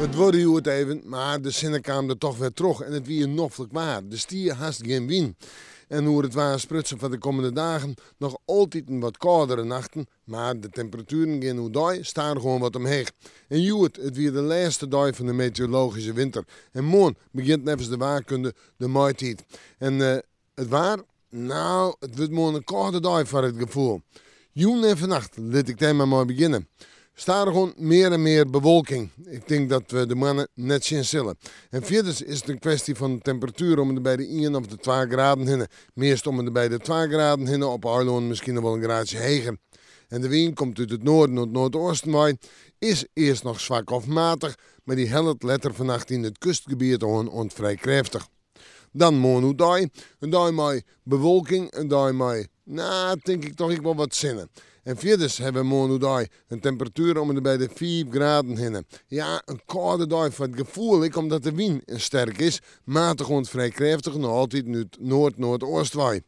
It duorre hjoed even, mar de sinne kaam der toch wer troch en it wie noflik waar. Der stie hast gjin wyn. En oer it waar sprutsen foar de kommende dagen, noch altiten wat kâldere nachten, mar de temperatueren gean oerdei stadichoan wat omheech. En hjoed, it wie de lêste dei fan de meteorologyske winter. En moarn begjint neffens de waarkunde de maitiid. En it waar? No, it wurdt moarn in kâlde dei foar it gefoel. Jûn en fannacht, lit ik dêr mar mei begjinne. Stadichoan mear en mear bewolking. Ik tink dat we de moanne net sjen sille. En fierders is it in kwestje fan temperatuer om en by de ien of de twa graden hinne. Meast om en by de twa graden hinne, op eilânen miskien noch wol in graadsje heger. En de wyn komt út it noarden oant noardeasten wei, is earst noch swak of matich, mar dy hellet letter fannacht yn it kustgebiet oan oant frij krêftich. Dan moarn oerdei, in dei mei bewolking, in dei mei, no, tink ik toch ek wol wat sinne. En fierders hawwe we moarn oerdei in temperatuer om en by de fiif graden hinne. Ja, in kâlde dei foar it gefoel, ek omdat de wyn sterk is, matich oant frij krêftich, noch altiten út noard-noardeast wei.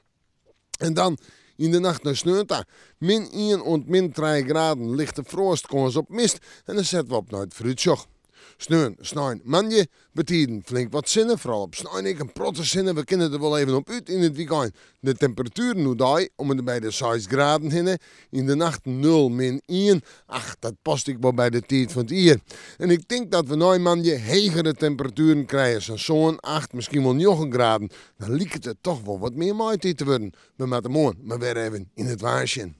En dan yn de nacht nei sneon ta, min ien oant min trije graden, lichte froast, kâns op mist en dan sette we op nei it foarútsjoch. Sneon, snein, moandei, betiden flink wat sinne, foaral op snein ek in protte sinne, we kinne der wol even op út yn it wykein. De temperatueren oerdei om en by de seis graden hinne, yn de nacht nul, min ien. Ach, dat past ek wol by de tiid fan it jier. En ik tink dat we nei moandei hegere temperatueren krije, sa'n sân, acht, miskien wol njoggen graden. Dan liket it toch wol wat mear maitiid te wurden. We moatte moarn mar wer even yn it waar sjen.